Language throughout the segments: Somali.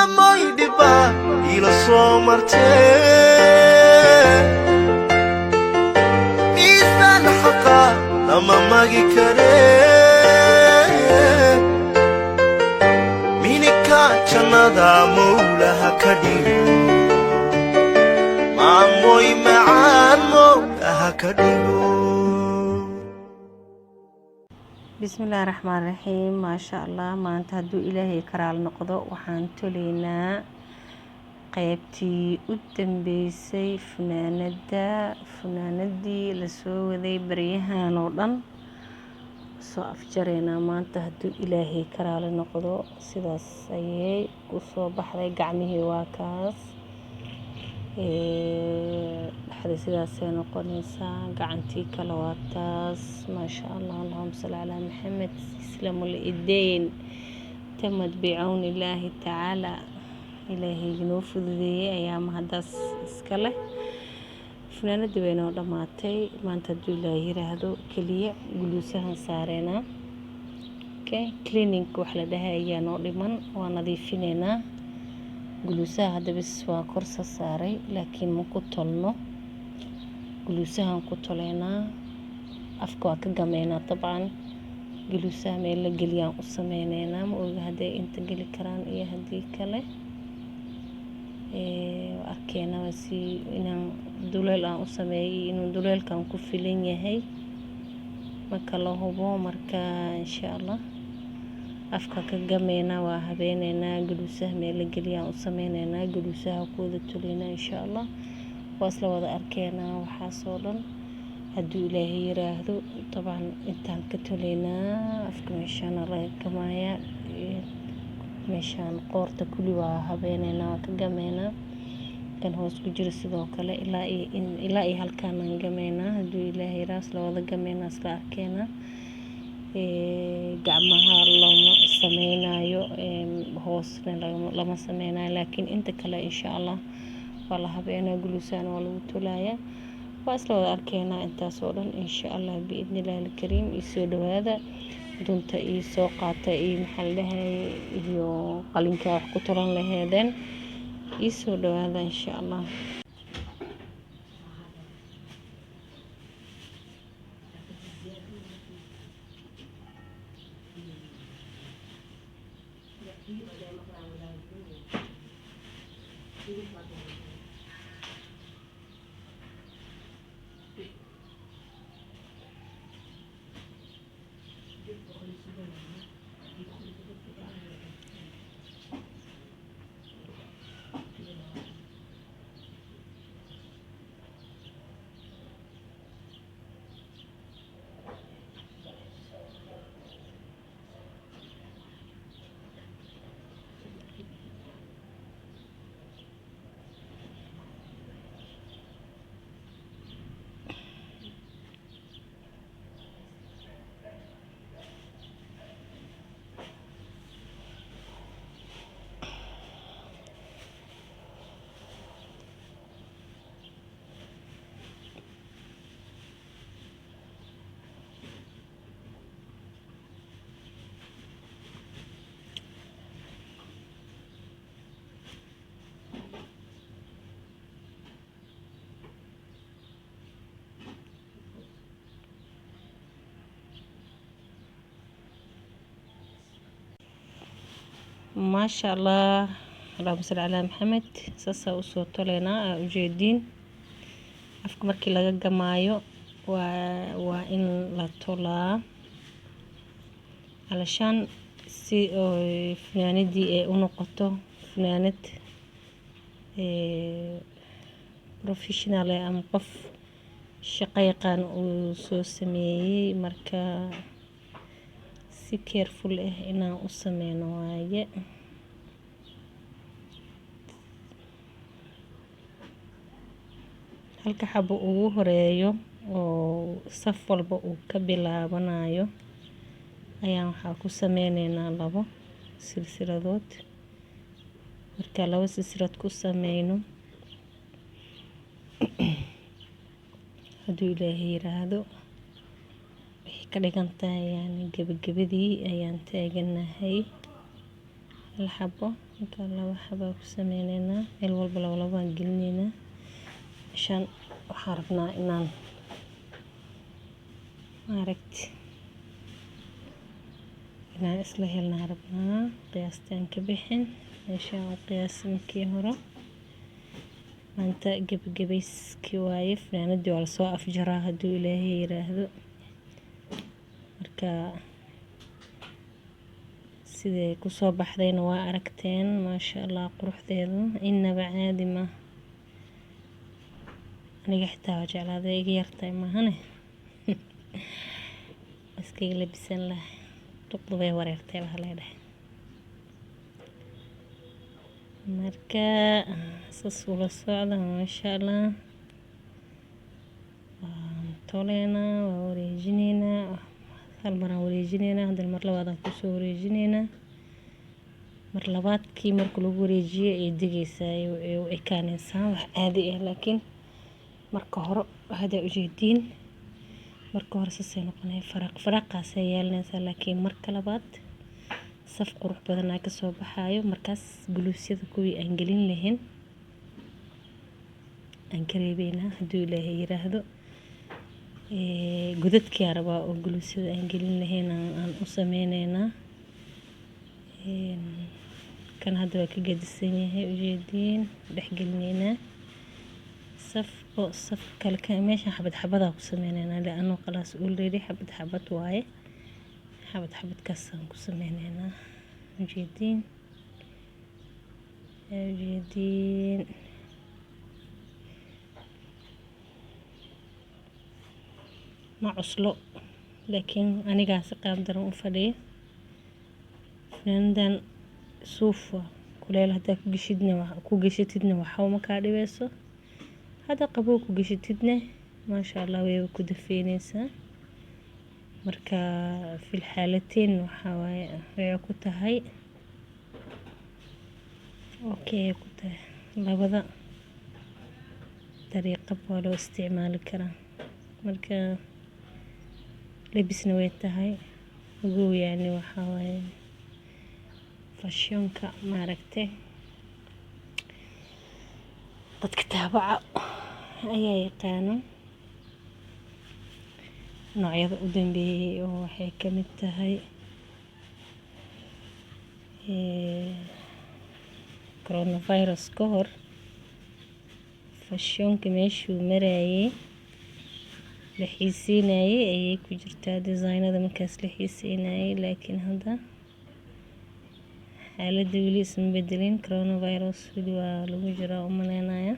Maamoy, dhibba ila soo martee, miisaan xaqa lama magi kare. Minika jannada Mowlaha ka dhigo, maamoy macaan, Mowlaha ka dhigo. Bismillaahi raxmaan raxiim. Maasha Allah, maanta hadduu Ilaahay karaal noqdo, waxaan toleynaa qeybtii u dambeysay funaanada, funaanadii lasoo waday baryahan oo dhan soo afjareynaa maanta hadduu Ilaahay karaali noqdo. Sidaas ayay kusoo baxday. Gacmihii waa kaas, dhexda sidaasay noqonaysaa, gacantii kale waa taas. Maasha Allah, allahuma salli calaa Maxamed. Islamul ideyn tamad bicawni illaahi tacaala, Ilaahay inoo fududeeyey ayaa mahadaas iska leh. Funaanadii way noo dhammaatay. Maanta hadduu Ilaahay yiraahdo, keliya guluusahan saareynaa. Okay, cleaning wax la dhahay ayaa noo dhiman, waa nadiifineynaa guluusaha. Hadda bis waa korsa saaray, laakiin ma ku tolno, guluusahan ku toleynaa. Afka waa ka gameynaa dabcan, guluusaha meel la geliyaan u sameyneynaa. Ma oga hadday inta geli karaan iyo haddii kale, arkeena waa si inaan duleel aan u sameeyay, inuu duleelkan ku filan yahay ma kala hubo. Marka insha Allah afka ka gameynaa, waa habeeneynaa, guluusaha meel la geliyaan u sameyneynaa, guluusaha ku wada toleynaa insha Allah. Waa isla wada arkeenaa waxaasoo dhan hadduu Ilaahay yiraahdo. Dabcan intaan ka toleynaa, afka meeshaana laga gamayaa, meeshaan qoorta kulli waa habeeneynaa, waa ka gameynaa. Kan hoos ku jiro sidoo kale, ilaa iyo halkaanaan gameynaa hadduu Ilaahay yiraahdo. Isla wada gameynaa, isla arkeenaa. Gacmaha looma sameynayo, hoosna lama sameynayo, laakiin inta kale insha Allah waa la habeynaa, guluusahana waa lagu tolayaa. Waa isla wada arkeynaa intaas oo dhan insha Allah biidnillahi alkariim. Iyo soo dhawaada, dunta iyo soo qaata iyo maxaa la dhahayay iyo qalinka wax ku tolan laheedeen. Ii soo dhawaada insha Allah. Maasha Allah, allahuma salli calaa Maxamed. Saasaa usoo toleynaa, aa ujeediin. Afka markii laga gamaayo waa in la tolaa alashaan si oo funaanadii ay u noqoto funaanad professional ama qof shaqo yaqaan uu soo sameeyey. Marka si careful ah inaan u sameyno waaye. Halka xabo ugu horeeyo oo saf walba uu ka bilaabanayo ayaan waxaa ku sameyneynaa labo silsiladood. Marka labo silsilad ku sameyno, hadduu Ilaahay yiraahdo, waxay ka dhigan tahay yani gebagabadii ayaan taaganahay. Hal xabo. Marka laba xabaa ku sameyneynaa, meel walba laba labaan gelineynaa. Meeshaan waxaan rabnaa inaan, maaragti, inaan isla helnaa rabnaa. Qiyaastaan ka bixin meeshaan u qiyaasay markii hore. Maanta gebagabayskii waaye, funaanadii waa lasoo afjaraa hadduu Ilaahay yiraahdo. Marka siday kusoo baxdayna waa aragteen, maasha Allah, quruxdeedu inaba caadi ma. Aniga xitaa waa jeclaaday, iga yartahay maahane iskaga labisan lahay. Duqdu way wareertay baa leedhahay. Marka saas ula socda, maasha Allah. Waan toleynaa, waa wareejineynaa. Hal maraan wareejineynaa, haddana mar labaadaan kusoo wareejineynaa. Mar labaadkii marka lagu wareejiyo ay degeysaa, ay u ekaaneysaa wax caadi ah. Laakiin marka hore haddaa ujeediin, marka hore saasay noqonaya, faraq faraqaasay yeelanaysaa. Laakiin marka labaad saf qurux badanaa kasoo baxaayo. Markaas guluusyada kuwii aan gelin lahayn aan ka reebeynaa hadduu Ilaahay yiraahdo. Godadkii aan rabaa oo guluusyada aan gelin lahayn aan u sameyneynaa. Kan hadda waa ka gedisan yahay, ujeediin, dhex gelineynaa safbo saf kale. Meeshan xabad xabadaa ku sameyneynaa, li'anno khalaas already xabad xabad waaye. Xabad xabadkaasaan ku sameyneynaa, ujeediin, ujeediin. Ma cuslo, laakiin anigaa si qaab daran u fadhiya. Funaanadan suuf waa, kuleel haddaa ku geshidna, ku geshatidna waxba ma kaa dhibeyso. Hadda qabow ku geshatidna, maasha Allah, wayba ku dafeyneysaa. Marka fil xaalateyn waxaa waaye waxay ku tahay okay, ku tahay labada dariiqab waa loo isticmaali karaa. Marka labisna way tahay, ogow. Yani waxaa waaye fashionka, maaragtay, dadka taabaca ayaa yaqaano noocyada u dambeeyay oo waxay ka mid tahay coronavirus ka hor fashionka meeshuu marayay la xiiseynayay ayay ku jirtaa, designada markaas la xiiseynayay. Laakiin hadda xaaladda weli isma bedelin, coronavirus weli waa lagu jiraa u maleynaya.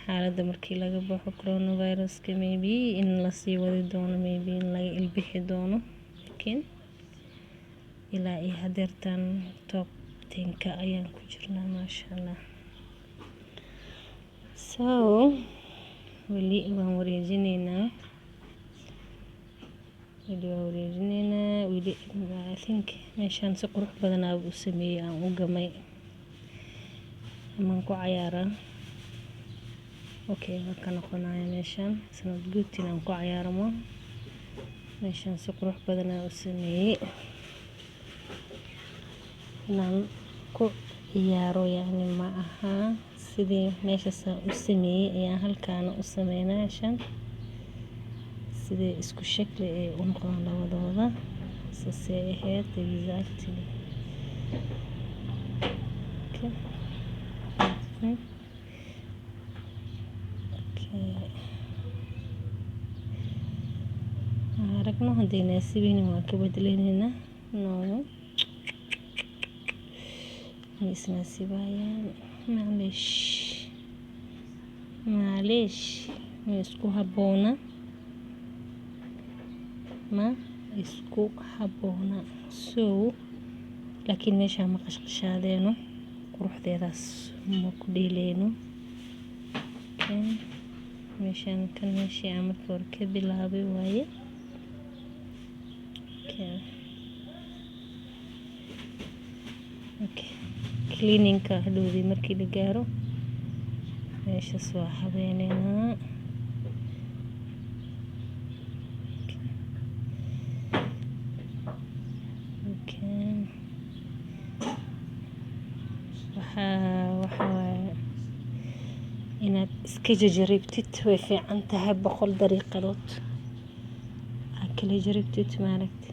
Xaaladda markii laga baxo coronaviruska, maybe in lasii wadi doono, maybe in laga ilbixi doono, laakiin ilaa iyo hadeertan top 10-ka ayaan ku jirnaa, maasha Allah. So weli waan wareejineynaa, weli waan wareejineynaa weli. I think meeshaan si qurux badanaa u sameeyey, aan u gamay amaan ku cayaaraa. Okay, waa ka noqonaya meeshaan. It's not good inaan ku cayaarmo. Meeshaan si qurux badanaa u sameeyey, inaan ku ciyaaro yacni ma aha. Sidii meeshaasaan u sameeyey ayaan halkaana u sameynaa. Meeshaan sidee isku shakli ay u noqdaan labadooda, saasay ahayd exactly. Okay. Aragno hadday naasibeynin, waan ka bedeleyneyna. No, ma isnaasibayaan, maclish, maclish, ma isku habboona, ma isku habboona. So laakiin meeshaan ma qashqashaadeeno, quruxdeedaas ma ku dheeleyno. Okay. Meeshaan kan meeshii aan markii hore ka bilaabay waaye. Okay. Okay. Cleaningka hadhowdii markii la gaaro meeshaas waa habeeneynaa. Okay. Okay. Waxaa waaye inaad iska jajaribtid, way fiican tahay. 100 dariiqadood aad kala jaribtid, maaragti,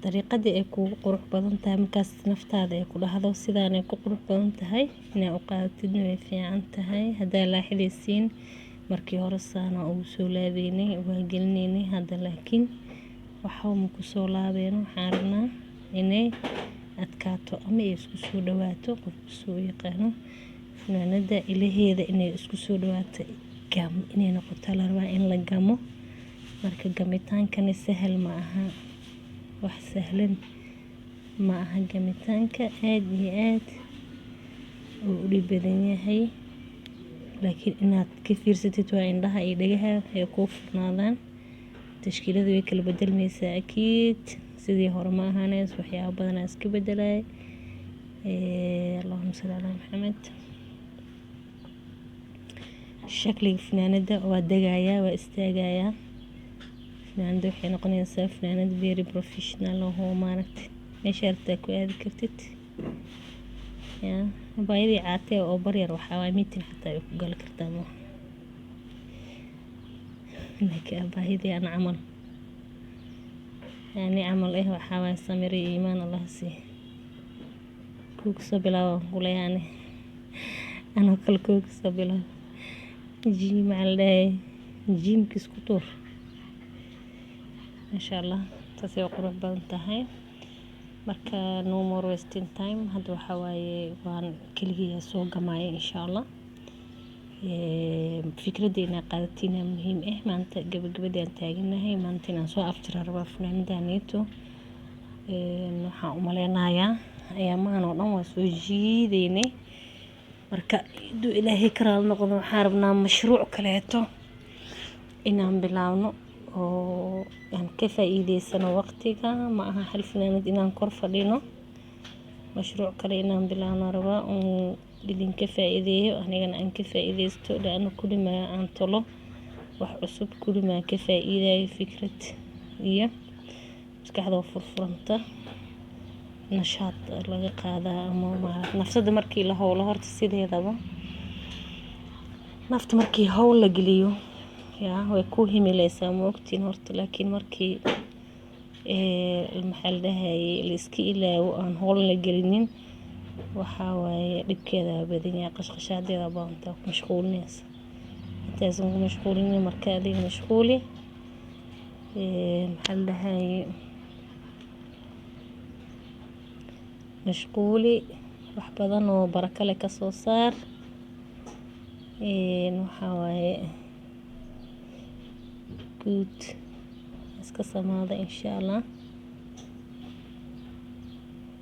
dariiqadii ay kugu qurux badan tahay markaas naftaada ay ku dhahdo sidaanay ku qurux badan tahay, inaad u qaadatidna way fiican tahay. Haddaa laaxidaysiin, markii hore saana ugu soo laabeynay, waa gelinaynay. Hadda laakiin waxba ma kusoo laabeyno. Waxaan rabnaa inay adkaato ama ay isku soo dhawaato. Qofku soo yaqaano funaanada ilaheeda inay isku soo dhawaato, gam inay noqoto la rabaa, in la gamo. Marka gamitaankani sahal ma aha, wax sahlan ma aha. Gamitaanka aad iyo aad uu u dhib badan yahay, laakiin inaad ka fiirsatid waa indhaha iyo dhagaha ay kuu furnaadaan. Tashkiilada way kala bedelmaysaa akiid, sidii hore ma ahaanayso, waxyaabo badan aa iska bedelay. Allahuma salli calaa Maxamed. Shakliga funaanada waa degayaa, waa istaagayaa. Funaanada waxay noqonaysaa funaanad very professional oo, maaragtay, meesha rabtaa ku aadi kartid. Ya abaayadii caatee oo baryar, waxaa waaye meeting xataa way ku gali kartaa ma, laakiin abaayadii aan camal, yani camal waxaa waaye samir iyo iimaan Allah sii. Kuu kasoo bilaabo kuleeyahay anoo kale, kuu kasoo bilaabo gym, maxaa la dhahay, gymka isku tuur. Maasha Allah, taasay qurux badan tahay. Marka no more wasting time. Hadda waxaa waaye waan keligay soo gamaya, insha Allah. Fikradda inaa qaadatina muhiim ah. Maanta gabagabadii aan taaganahay, maanta inaan soo afjira rabaa funaanadaneeto. Waxaan u maleynayaa ayaamahan oo dhan waa soo jiideynay. Marka haduu Ilaahay ka raali noqdo, waxaan rabnaa mashruuc kaleeto inaan bilaabno oo aan ka faa'iideysano waqtiga. Ma aha hal funaanad inaan kor fadhino, mashruuc kale inaan bilaabno rabaa oon idinka faa'iideeyo, anigana aan ka faa'iideysto, laana kulli ma aan tolo wax cusub, kulli maan ka faa'iidayo. Fikrad iyo maskaxda oo furfuranta, nashaad laga qaadaa ama nafsada markii la howlo. Horta sideedaba nafta markii hawl la geliyo, yaa way ku himileysaa, ma ogtiin horta? Laakiin markii, maxaa la dhahayay, la iska ilaawo, aan hawl la gelinin, waxaa waaye dhibkeeda badan yahay, qashqashaadeeda badantaa, ku mashquulinaysa. Intaysan ku mashquulinin, marka adiga mashquuli, maxaa la dhahayay, mashquuli, wax badan oo barako leh kasoo saar. Waxaa waaye guud iska samaada, insha Allah.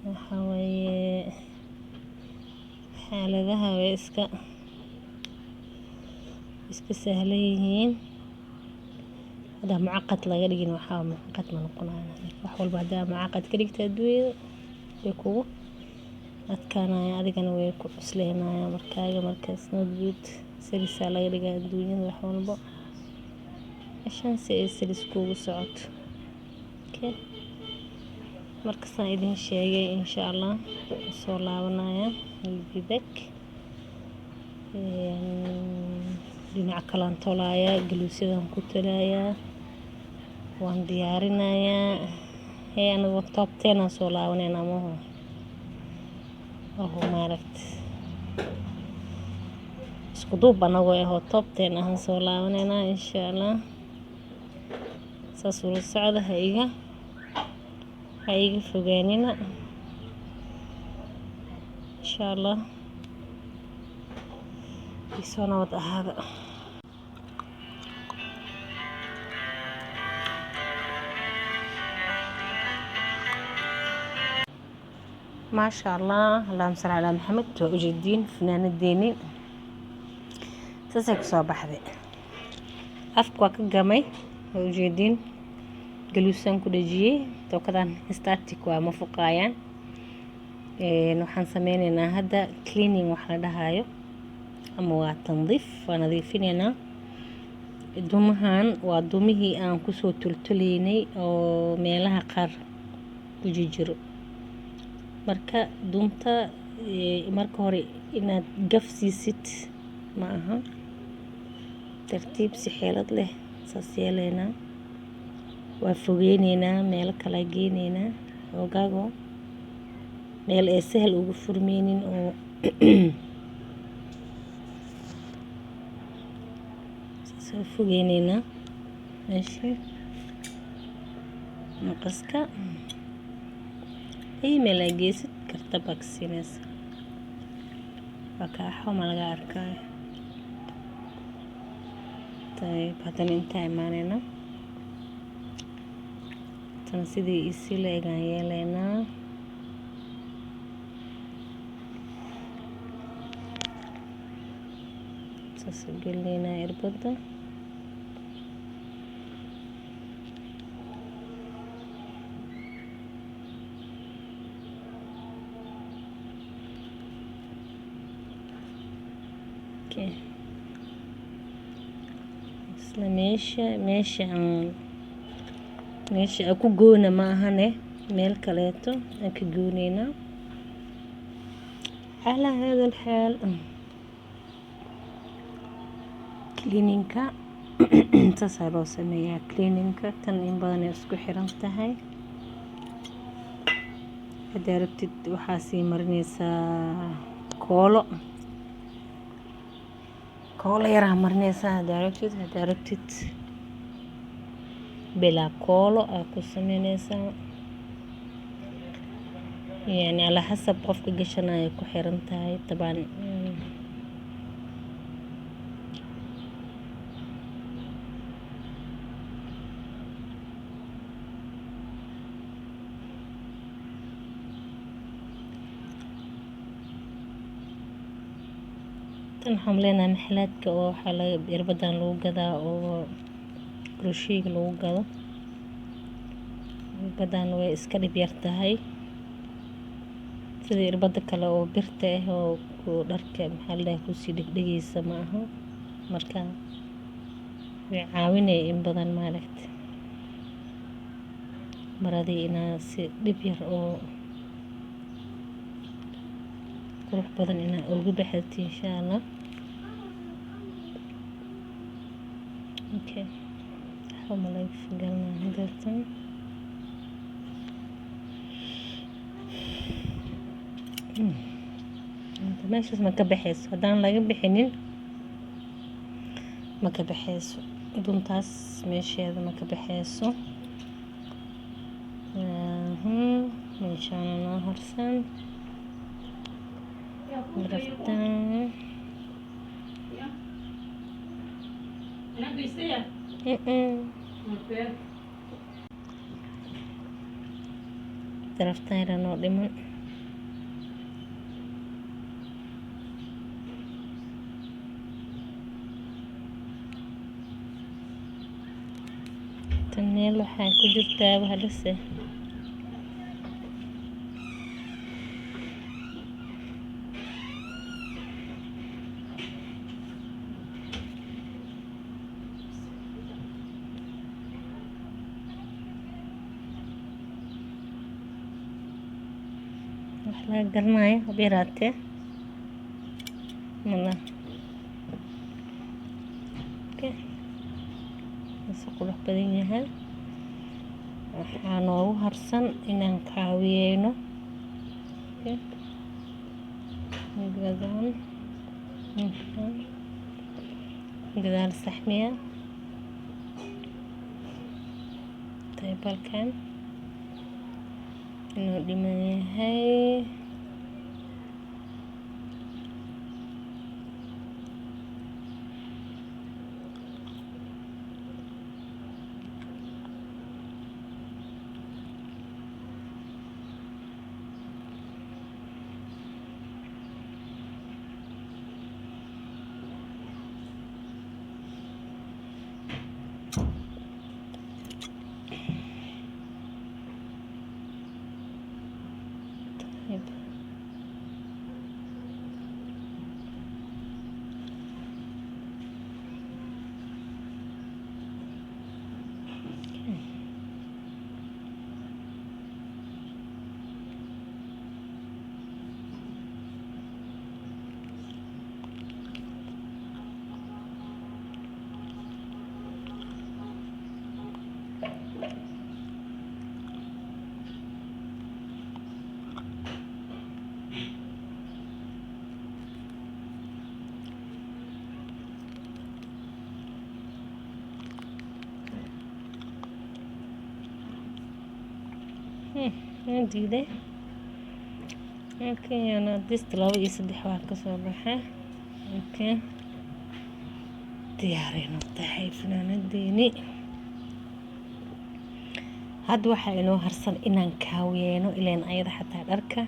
Waxaa waaye xaaladaha way iska sahlan yihiin hadaa mucaqad laga dhigin. Waxaa mucaqad ma noqonayo wax walba. Hadaa mucaqad ka dhigta, adduunyada way kugu adkaanaya, adigana way ku cusleynaya markaaga. Markaas not good. Salisaa laga dhigaa adduunyada wax walbo ashaan si ay salis kugu socoto. Okay, markasaan idin sheegay, insha Allah soo laabanaya. I'll be back. Dhinac kalaan tolayaa, galuusyadan ku tolayaa, waan diyaarinayaa. Hee, anagoo top 10 aan soo laabaneynaa maho oho, maaragta, isku duub anagoo ahoo top 10 ahaan soo laabaneynaa, insha Allah. Saas ula socda, ha iga fogaanina, insha Allah. Isoo nabad ahaada. Maasha Allah, allahuma salli calaa Maxamed. Waa ujeediin funaanadeeni saasay kusoo baxday. Afka waa ka gamay, waa ujeediin. Galuusaan ku dhejiyey. Tookadan static waa, ma fuqaayaan. Waxaan sameyneynaa hadda cleaning wax la dhahayo ama waa tandiif, waa nadiifineynaa. Dumahan waa dumihii aan kusoo toltoleynay oo meelaha qaar ku jijiro. Marka dunta marka hore inaad gaf siisid ma aha, tartiib si xeelad leh saas yeeleynaa. Waa fogeyneynaa, meelo kala geyneynaa xoogaago meel ay sahal ugu furmeynin oo soo fogeyneynaa meesha maqaska. Ay meel ay geysid karta baa ka siinaysa. Waa kaa xuma laga arkayo. Tayib, haddana intaa imaaneyna. Tan sidii isi la egaan yeeleynaa. Saas u gelineynaa irbadda. Okay. Isla meesha aan ku goyna ma ahane, meel kaleeto aan ka gooneynaa. Calaa hada alxaal cleaning-ka saasaa loo sameeyaa. Cleaning-ka tan in badan ay isku xiran tahay. Haddaa rabtid waxaa sii marinaysaa koolo, koolo yaraa marinaysaa haddaa rabtid. Haddaa rabtid bilaa koolo aa ku sameynaysaa, yani calaa xasab qofka gashanaya ku xiran tahay taban. Tan waxaan leenahay maxalaadka oo waxaa laga irbadan lagu gadaa oo crochet-ga lagu gado. Irbadan way iska dhib yar tahay sida irbada kale oo birta ah oo ku dharka maxaa la dhahay kusii dhegdhegaysa ma aha. Marka way caawinay in badan maaragta maradii inaa si dhib yar oo qurux badan inaa ugu baxato insha Allah. Okay, waxba ma laga fogaanaa hadeertan. Meeshaas ma ka baxayso. Haddaan laga bixinin ma ka baxayso duntaas, meesheeda ma ka baxayso. Meeshaana noo harsan daraftaan. Daraftaan yara noo dhiman. Tan meel waxaa ku jirtaa halise. Wax laga garanayo haba yaraatee mala. Okay, mase qurux badan yahay. Waxaa noogu harsan inaan kaawiyeyno. Okay, gadaal gadaal saxmiya. Tayib, halkan inuu dhiman yahay. Tayib, Waan diiday. Okay, dist laba iyo saddex waa kasoo baxa. Okay, diyaarayno tahay funaanadeeni. Hadda waxaa inoo harsan inaan kaawiyeeno, ileen ayada xataa dharka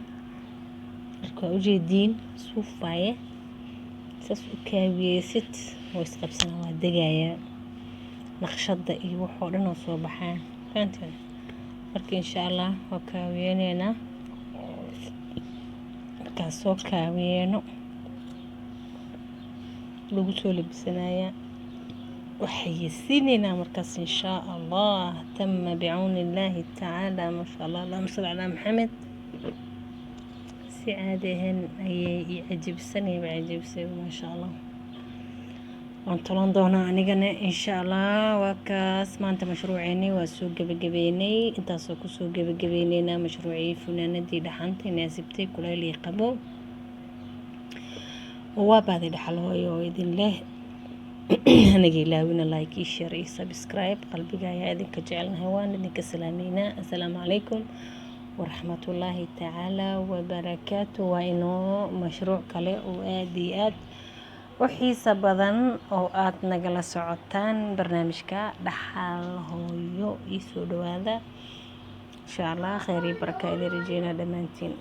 waa ujeediin, suuf waaye. Saas u kaawiyeysid, waa isqabsanaa, waa degayaa, naqshada iyo waxoo dhan oo soo baxaa, fahanteen? Marka insha Allah waa kaawiyeyneynaa. Markaan soo kaawiyeeno, lagu soo labisanayaa, waxaysiineynaa markaas insha Allah. Tama bicawn illaahi tacaala. Maasha Allah, allahuma salli calaa Maxamed. Si caadi ahayn ayay ii cajibsanayba, cajibsay, maasha Allah. Waan tolan doonaa anigana insha Allah. Waa kaas, maanta mashruuceeni waa soo gebagabeynay. Intaasoo kusoo gebagabeyneynaa mashruucii funaanadii dhaxanta naasibtay, kuleyl iyo qabo. Waa baaday dhaxal hooyo oo idin leh, aniga ilaawina like iyo share iyo subscribe. Qalbiga ayaa idinka jecelnahay, waan idinka salaameynaa. Assalaamu calaykum waraxmatullaahi tacaala wabarakaatu. Waa inoo mashruuc kale oo aada iyo aada u xiiso badan oo aada nagala socotaan barnaamijka Dhaxal Hooyo. Iisoo dhawaada insha Allah. Kheyr iyo baraka idin rajeynaa dhammaantiin.